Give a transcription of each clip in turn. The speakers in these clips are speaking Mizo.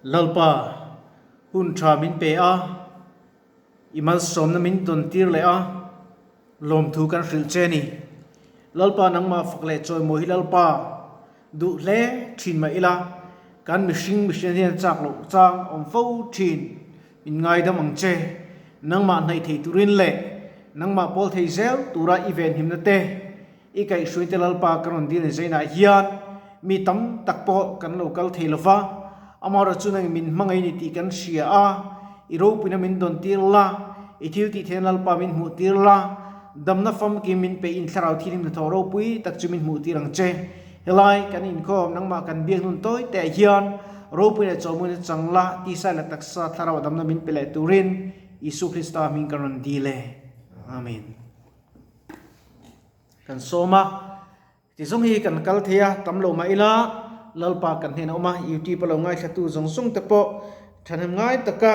Lalpa, hun tha min pe a, i malsawmna min dawn tir leh a, lawmthu kan hrilh che ni. Lalpa nangmah fak leh chawimawi hi Lalpa duh hle thin mah ila, kan mihring mihring hian chak loh chang awm fo thin. Min ngaidam ang che, nangmah hnaih thei turin leh nangmah pawl thei zel tura i venhimna te, I kaihhruaite Lalpa ka rawn dil ni zainah hian mi tam tak pawh kan lo kal thei lo va, amaherawh chu nangin min hmangaih ni tih kan hria a, i ropuina min dawn tir la, i thil tih theihna Lalpa min hmuh tir la, damna famkim min peih in thlarau thilim hnathawh ropui tak chu min hmuh tir ang che. Helai kan inkhawm nangmah kan biak nun tawi teh hian ropuina chawhmuina chang la, tisa leh taksa thlarau damna min pe leh turin Isua Krista hming kan rawn dil e. Amen. Kan sawm a, tizawng hi kan kal thei a, tam lo mah ila Lalpa kan hnenah awm a, YouTube a lo ngaithlatu zawng zawng te pawh thahnem ngai taka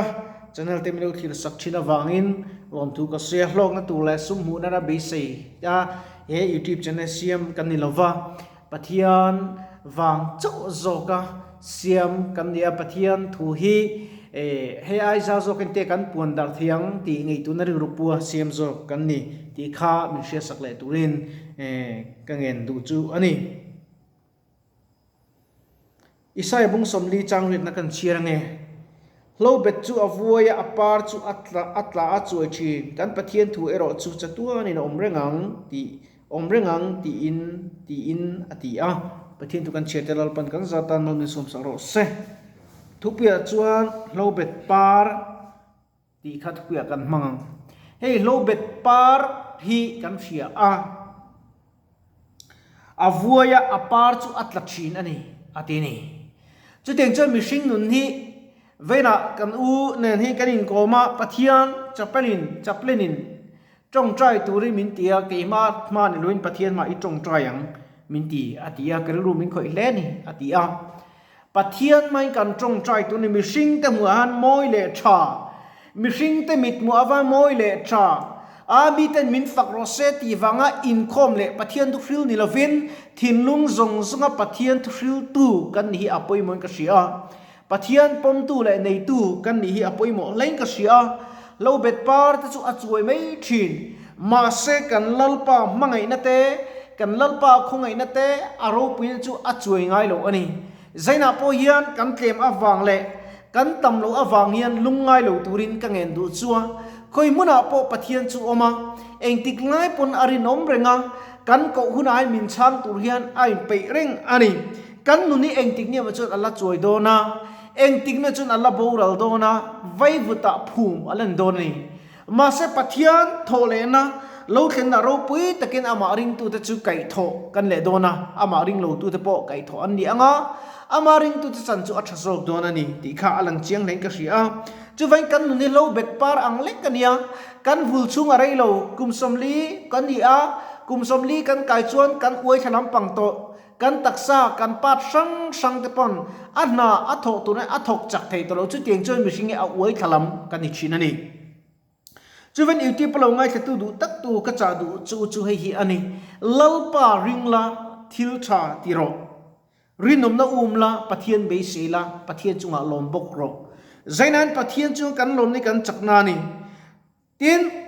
channel te min lo thlir sak thin avangin lawmthu ka sawi a, hlawkna tur leh sum hmuh nana beisei a he YouTube channel siam kan ni lova, Pathian vang chauh zawka siam kan ni a, Pathian thu hi hei ai za zawk in te kan puan darh thei ang tih ngeihtuna rilru pua siam zawk kan ni tih kha min hriatsak leh turin ka ngen duh chu a ni. Isaiah bung 40 chang riatna kan chhiar ange. Hlobet chu a vuai a, a par chu a tla a tla a chuai thin. Kan Pathian thu erawh chu chatuanin a awm reng ang tih awm reng ang tiin tiin a ti a. Pathian thu kan chhiar te Lalpan kan zat tan mal min sawmsak rawh se. Thupuiah chuan hlobet par tih kha thupuiah kan hmang ang. Hei hlobet par hi kan hria a, a vuaia a par chu a tla thin a ni a ti a ni. Chutiang chuan mihring nun hi veinah kan u nen hi kan inkawm a, Pathian chapelin chaplinin tawngtai turin min ti a, keimah hma ni loin Pathian hmah i tawngtai ang min ti a ti a, ka rilru min khawih hle a ni a ti a. Pathian hmain kan tawngtai tur ni mihringte hmuh ah han mawi leh tha, mihringte mit hmuh ava mawi leh tha, a miten min fak rawh se tih vanga inkhawm leh Pathian thuhril ni lovin thinlung zawng zawnga Pathian thuhriltu kan nih hi a pawimawhin ka hria a, Pathian pawmtu leh neitu kan nih hi a pawimawh hlein ka hria a, lo bet par te chu a chuai mai thin, mahse kan Lalpa hmangaihna te, kan Lalpa khawngaihna te a ropuina chu a chuai ngai lo a ni. Zainah pawh hian kan tlem avang leh kan tam loh avang hian lungngai lo turin ka ngen duh chu a, khawi hmunah pawh Pathian chu awm a, engtik lai pawn a rinawm reng a, kan koh hunah hian min chhang tur hian a inpeih reng a ni. Kan nun hi engtik nge maw chuan a la chuai dawn a, engtik nge chuan a la boral dawn a, vaivutah phum a la ni dawn a ni. Mahse Pathian thawh lehna lo thlenna ropui takin amah ringtute chu kaihthawh kan leh dawn a, amah ring lotute pawh kaihthawh an ni ang a, amah ringtute chan chu a tha zawk dawn a ni tih kha a lang chiang hlein ka hria a. Chuvain kan nun hi lo bet par ang lek a nia, kan vul chhung a rei lo, kum 40 kan ni a, kum 40 kan kai chuan kan uai thla lampang tawh, Kan taksa, kan part hrang hrang te pawn a hna a thawh tur a thawk chak thei tawh lo, chutiang chuan mihring hi a uai thla lam kan ni thin a ni. Chuvan YouTube a lo ngaithlatu duh tak tu ka chah duh chu chu hei hi a ni, Lalpa ring la, thil tha ti rawh. Rinawmna um la, Pathian beisei la, Pathian chungah lawm bawk rawh. Zainain Pathian chu kan lawmna hi kan chakna a ni. Tin.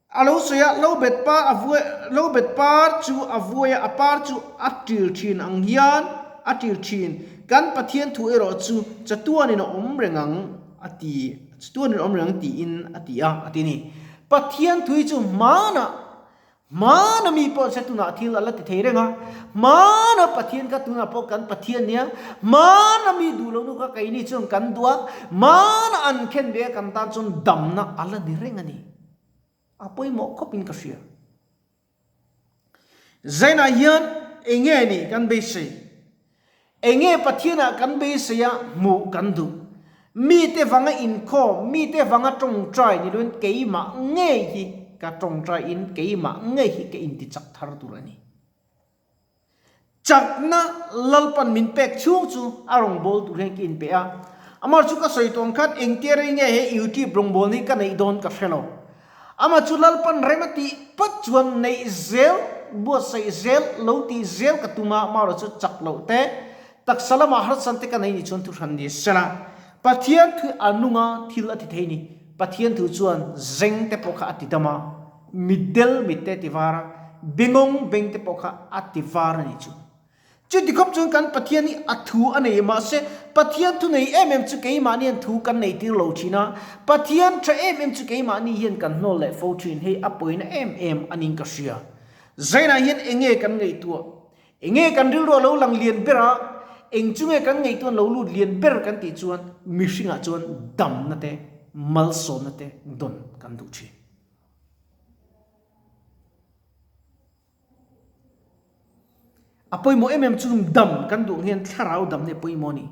A lo sawi a, lo bet par a vuai, lo bet par chu a vuai a, a par chu a ṭil ṭhin ang hian a ṭil ṭhin. Kan Pathian thu erawh chu chatuanin a awm reng ang a ti, chatuanin a awm reng ang tiin a ti a, a ti a ni. Pathian thu hi chu hmanah, hmana mi pawh se tunah thil a la ti thei reng a, hmana Pathian kha tunah pawh kan Pathian nia, hmana mi duh loh nu kha keini chuan kan duh a, hmana an khen ve a kan tan chuan damna a la ni reng a ni. A pawimawh khawp in ka hria. Zainah hian enge ni kan beisei? Enge Pathianah kan beisei a hmuh kan duh? Mite vanga inkhawm, mite vanga tawngtai ni loin keimah ngei hi ka tawngtai in keimah ngei hi ka intichak thar tur a ni. Chakna Lalpan min pek chhung chu a rawngbâwl tur hian ka inpe a. Amah chu ka sawi tawh ang khan engtia rei nge he YouTube rawngbâwl hi ka neih dawn ka hre lo. Amah chu Lalpan rem a tih phawt chuan neih zel, buatsaih zel, lo tih zel ka tum a, amaherawhchu chak loh te, taksa lamah harsante ka nei ni chuan thuhran ni sela. Pathian thu a nunga thil a ti thei ni. Pathian thu chuan zeng te pawh kha a ti dam a, mitdel mit te a ti var a, bengawng beng te pawh kha a ti var a nih chu. Chuti khawp chuan kan Pathian hi a thu a nei mahse Pathian thu nei em em chu keimahni hian thu kan nei tir lo thin a, Pathian tha em em chu keimahni hian kan hnawl leh fo thin hei a pawina em em a ning ka hria. Zainah hian enge kan ngaihtuah? Enge kan rilru a lo lang lian ber a, eng chu nge kan ngaihtuah lo lut lian ber kan tih chuan mihringah chuan damna te, malsawmna te dawn kan duh thin. A pawimawh em em chu dam kan duh ang hian thlarau dam nge pawimawh a ni.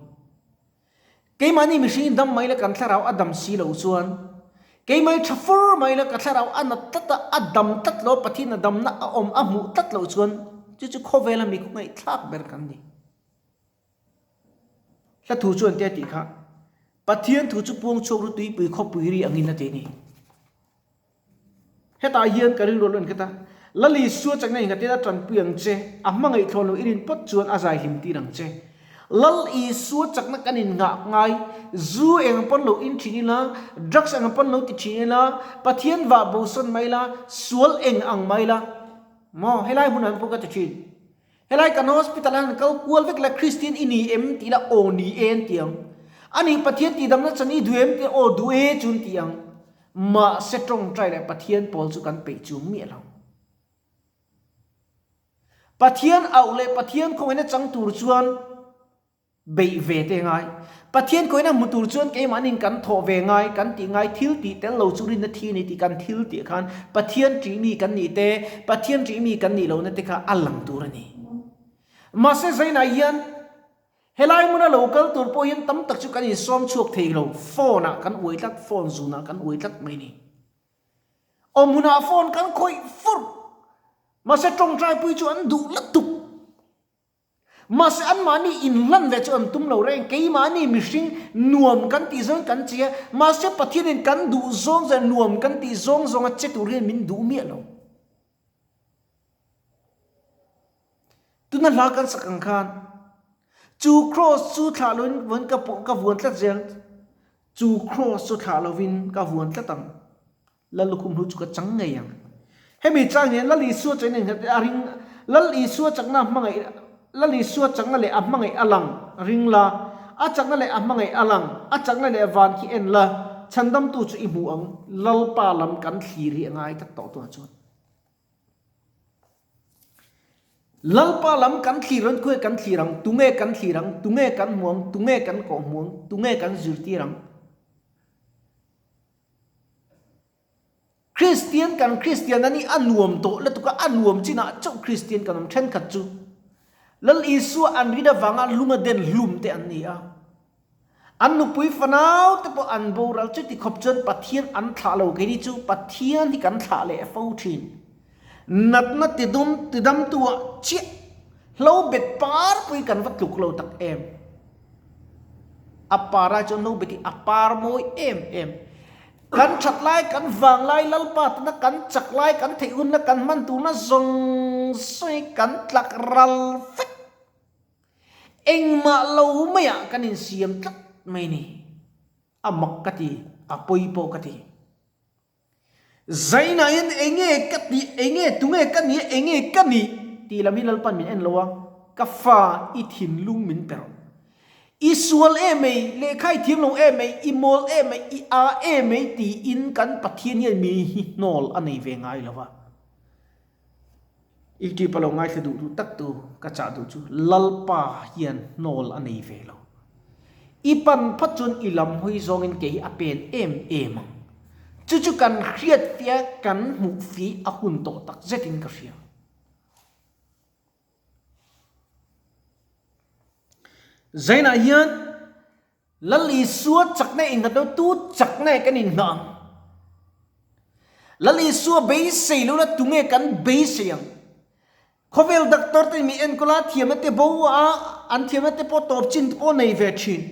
Keimahni mihringin dam mai la kan thlarau a dam si loh chuan keimah hi tha fur mai la ka thlarau a nat tlat a, a dam tlat lo a, Pathian a damna a awm a hmuh tlat loh chuan chu chu khawvela mi khawngaihthlak ber kan ni. Hla thu chuan tia tih kha Pathian thu chu puang chhuak ru tuipui khawpui ri angin a ti a ni. Hetah hian ka rilru a lo inkhat a, Lal Isua chakna inkhatin a tanpui ang che, a hmangaih thlawn lo i rin pawt chuan a zai hlim tir ang che. Lal Isua chakna kan inngah ngai, zu eng pawn lo in thin ila, drugs eng pawn lo ti thin ila, Pathian vah bosan mai ila, sual eng ang mai ila, maw helai hmunah hian pawh ka ti thin. Helai kan hospital ah hian kal kual vek la Kristian i ni em tih la aw ni e an ti ang. Ani Pathian tihdamna chan i duh em tih la aw duh e chu an ti ang. Mahse tawngtai leh Pathian pawl chu kan peih chung miah lo. Pathian auh leh Pathian khawngaihna chang tur chuan Beih ve te ngai. Pathian kawina hmu tur chuan keimahnin kan thawh ve ngai, kan tih ngai, thil tih tel lo chu rinna thi a ni tih kan thil tih khan Pathian ṭih mi kan nih te, Pathian ṭih mi kan nih lohna te kha a lang tur a ni. Mahse zainah hian helai hmuna lo kal tur pawh hian tam tak chu kan insawm chhuak thei lo, phone ah kan uai tlat, phone zunah kan uai tlat mai ni. Awm hunah phone kan khawih fur, mahse ṭawngṭaipui chu an duh lutuk. Mahse anmahni inhlan ve chu an tum lo reng, keimahni mihring nuam kan tih zawng kan che a, mahse Pathianin kan duh zawng zawng nuam kan tih zawng zawnga che tur hian min duh miah lo. Tuna hla kan sak ang khan, chu kraws chu thlah loin vawiin ka pawh ka vuan tlat zel, chu kraws chu thlah loin ka vuan tlat ang. Lal lukhum hnu chu ka chang ngei ang. Hemi chang hian Lal Isua chakna innghat a ring, Lal Isua chakna hmangaih, Lal Isua chakna leh a hmangaih a lang, ring la, a chakna leh a hmangaih a lang, a chakna leh van khi en la, chhandamtu chu i hmu ang, Lalpa lam kan thlir hi a ngai tlat tawh tunah chuan. Lalpa lam kan thlir ang, khawi kan thlir ang, tunge kan thlir ang, tunge kan hmu ang, tunge kan kawh hmu ang, tunge kan zirtir ang. Kristian kan Kristian a nih a nuam tawh lutuk a, a nuam chinah chauh Kristian kan awm thenkhat chu Lal Isua an rin avanga lunga den hlum te an ni a. An nupui fanau te pawh an boral chuti khawp chuan Pathian an thlah lo keini chu Pathian hi kan thlah leh fo thin. Natna tidum tidamtu ah chiah hlo bet par pui kan va tluk lo tak em. A par ai chuan hlo bet hi a par mawi em em. Kan that lai, kan vang lai, Lalpa tana kan chak lai, kan theih hunna kan hman turna zawng zawng hi kan tlak ral vek. Engmah lo maiah kan insiam tlat mai ni. A mak ka ti, a pawi pawh ka ti. Zainah hian enge ka tih, enge tunge ka nih a, enge ka nih tih lam hi Lalpan min en lo a, ka fa i thinlung min pe rawh. I sual em mai, lehkha i thiam lo em mai, i mawl em mai, i a em mai tiin kan Pathian hian mi hi hnawl a nei ve ngai lo va. YouTube a lo ngaithla duh duh tak tu ka chah duh chu Lalpa hian hnawl a nei ve lo. I pan phawt chuan i lam hawi zawngin kei hi a pen em em ang. Chu chu kan hriat fia kan hmuh fi a hun tawh tak zetin ka hria. Zainah hian Lal Isua chakna innghat lo tu chakna e kan inngah ang. Lal Isua beisei lo la tunge kan beisei ang. Khawvel doctor te mi enkawl a thiamna te bo a, an thiamna te pawh tawp chin te pawh nei ve thin.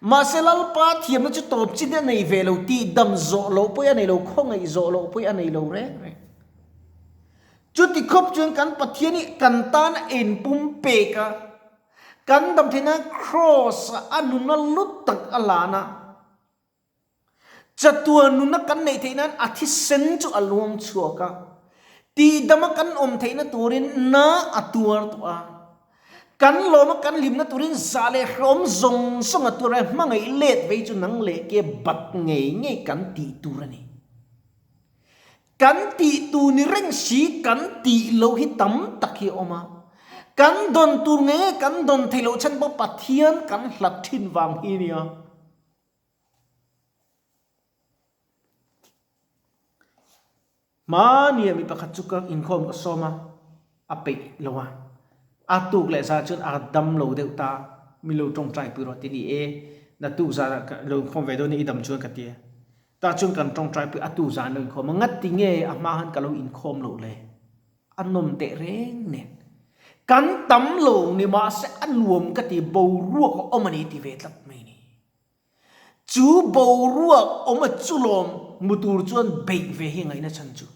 Mahse Lalpa thiamna chu tawp chin te a nei ve lo, tihdam zawh loh pawh a nei lo, khawngaih zawh loh pawh a nei lo reng reng. Chuti khawp chuan kan Pathian hi kan tan a inpum pek a. Kan dam theih nan Kraws ah a nunna lu tak a lan a. Chatuan nunna kan neih theih nan a thisen chu a luang chhuak a. Tihdama kan awm theihna turin na a tuar tawh a. Kan lawma kan hlimna turin zah leh hlawm zawng zawng a tuar a, hmangaih let vei chu nang leh ke bat ngei ngei kan tih tur a ni. Kan tih tur ni reng si kan tih loh hi tam tak hi a awm a. Kan dawn tur ngei ngei kan dawn theih loh chhan pawh Pathian kan hlat thin vang hi a nia. Hmania mi pakhat chu ka inkhawm ka sawm a, a peih lo a. A tuk leh zah chuan a dam lo deuh ta, min lo tawngtai pui rawh ti ni e, na tuk zah ah ka lo inkhawm ve dawn e i dam chuan ka ti a. Tah chuan kan tawngtai pui a tuk zah an lo inkhawm a, ngati nge a hma khan ka lo inkhawm loh le? A nawm teh reng nen. Kan tam lo ni mahse a nuam ka ti, boruak a awm a ni ti ve tlat mai ni. Chu boruak awm a chulawm hmu tur chuan beih ve hi ngaihna chhan chu.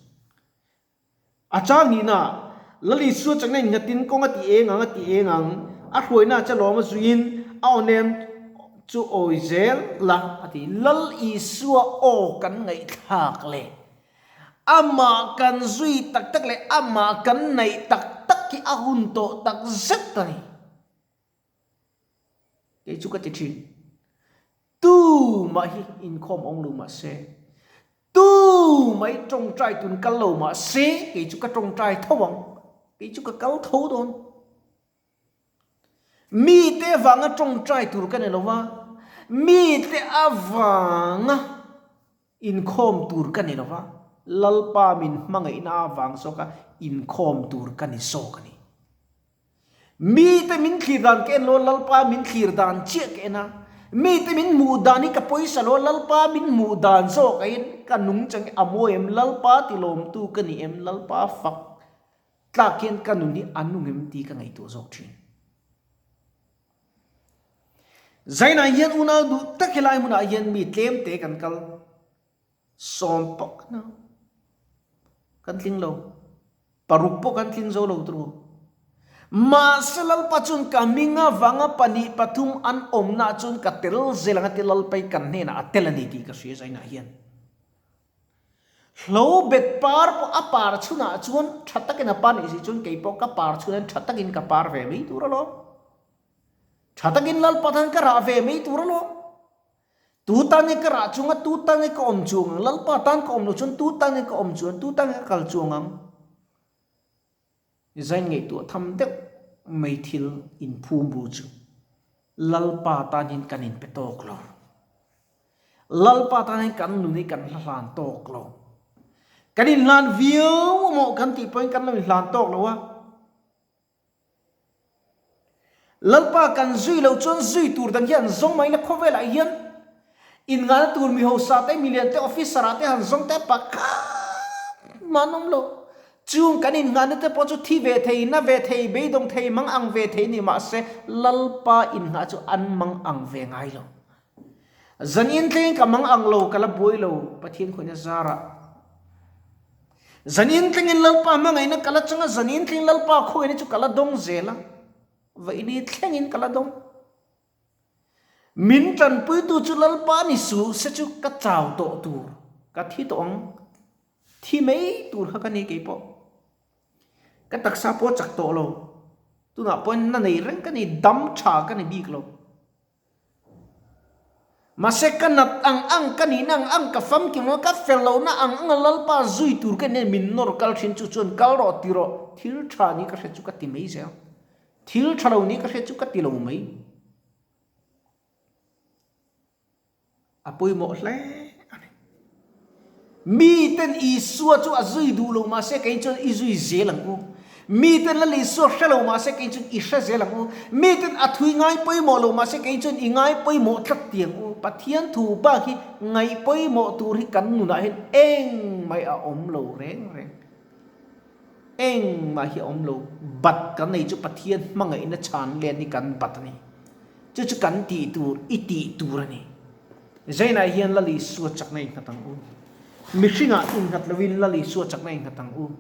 A chang nihna, Lal Isua chakna innghatin kawng a ti eng ang a ti eng ang, a hruaina che lawm a zuiin a aw nem chu awi zel la a ti. Lal Isua aw kan ngaihthlak leh amah kan zui tak tak leh amah kan naih tak tak hi a hun tawh tak zet a ni. Kei chu ka ti thin. Tu mah hi inkhawm awng lo mah se, tu mah hi tawngtai tun kal lo mah se, kei chu ka tawngtai tho ang, kei chu ka kal tho dawn. Mite avanga tawngtai tur ka ni lo va, mite avanga inkhawm tur ka ni lo va, Lalpa min hmangaihna avang zawka inkhawm tur ka ni zawk a ni. Mite min thlir dan ka en lo a, Lalpa min thlir dan chiah ka en a. Mite min hmuh dan hi ka pawisa lo a, Lalpa min hmuh dan zawk aiin ka nungchang hi a mawi em, Lalpa tilawmtu ka ni em, Lalpa fak tlak hian ka nun hi a nung em tih ka ngaihtuah zawk thin. Zainah hian unau duh tak helai hmunah hian mi tlemte kan kal. Sawm pawh kan ang. Kan tling lo. Paruk pawh kan tling zo lo tur. Mahse Lalpa chuan ka hming avanga pahnih pathum an awmna chuan ka tel zel ang a ti Lalpa i kan hnenah a tel a ni tih ka hria zainah hian. Hlo bet par pawh a par chhunah chuan tha takin a par nih si chuan kei pawh ka par chhunah tha takin ka par ve mai tur alawm. Tha takin Lalpa tan ka rah ve mai tur alawm. Tu tan nge ka rah chung a, tu tan nge ka awm chuang ang? Lalpa tan ka awm loh chuan tu tan nge ka awm chuan, tu tan nge ka kal chuang ang? Zain ngaihtuah tham deuh mai thil inphum bu chu Lalpa tan hian kan inpe tawk lo. Lalpa tan hian kan nun hi kan hla hlan tawk lo. Kan inhlan viau amaw kan tih pawhin kan lo inhlan tawk lo a. Lalpa kan zui loh chuan zui tur dang hian zawng mai la khawvelah hian innghahna tur mi hausa te, milian te, officer ah te han zawng te pakhat mah an awm lo. Chung kan innghahna te pawh chu thi ve thei, na ve thei, beidawng thei, mang ang ve thei ni mahse Lalpa innghah chu an mang ang ve ngai lo. Zan in thleng ka mang ang lo, ka la buai lo, Pathian khawihna zarah. Zan in thlengin Lalpa hmangaihna ka la chang a, zan in thleng Lalpa khawihna chu ka la dawng zel a, vaini thlengin ka la dawng. Min tanpuitu chu Lalpa ni suh se chu ka chau tawh tur, ka thi tawh ang, thi mai tur kha ka ni kei pawh. Ka taksa pawh chak tawh lo, tunah pawhin na nei reng ka ni, dam tha ka ni bik lo. Mahse ka nat ang ang, ka nihna ang ang, ka famkim lohna, ka fel lohna ang anga Lalpa zui tur ka nen min nawr kal thin chu chuan kal rawh ti rawh, thil tha ni ka hre chu ka ti mai zel. Thil tha lo ni ka hre chu ka ti lo mai. A pawimawh hle a ni. Miten Isua chu a zui duh lo mahse kei chuan i zui zel ang u. Miten Lal Isua hre lo mahse kei chuan i hre zel ang u. Miten a thui ngai pawimawh lo mahse kei chuan i ngai pawimawh tlat ti ang u. Pathian thu bak hi ngaih pawimawh tur hi kan nunah hian engmah a awm lo reng reng. Engmah hi a awm lo. Bat kan nei chu Pathian hmangaihna chhan let hi kan bat a ni. Chu chu kan tih tur, i tih tur a ni. Zainah hian Lal Isua chakna innghat ang u. Mihringah innghat lovin Lal Isua chakna innghat ang u.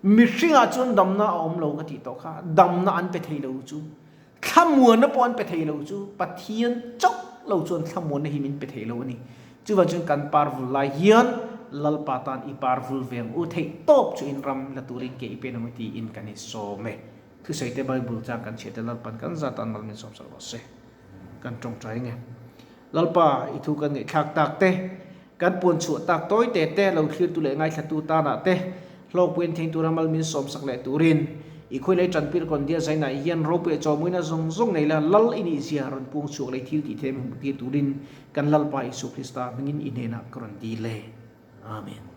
Mihringah chuan damna a awm lo ka tih tawh kha, damna an pe thei lo chu. Thlamuanna pawh an pe thei lo chu Pathian chauh lo chuan thlamuanna hi min pe thei lo a ni. Chuvang chuan kan par vul lai hian Lalpa tan i par vul ve ang u, theih tawp chu in ram la turin ke i pen ang u tiin kan i sawm e. Thusawi te Bible chang kan chhiah te Lalpan kan zat tan mal min sawm sak rawh se. Kan tawngtai nge. Lalpa i thu kan ngaihthlak tak te, kan puan chhuah tak tawi te te lo thlirtu leh ngaithlatu tanah te hlawkpuiin theng tura mal min sawm sak leh turin i khawi lei tanpir kawn dia zainah hian ropui a chawmuina zawng zawng nei la Lal i nih zia rawn puang chhuak leh thil tih theih hmuh tir turin kan Lalpa Isua Krista hmingin i hnenah ka rawn dil e. Amen.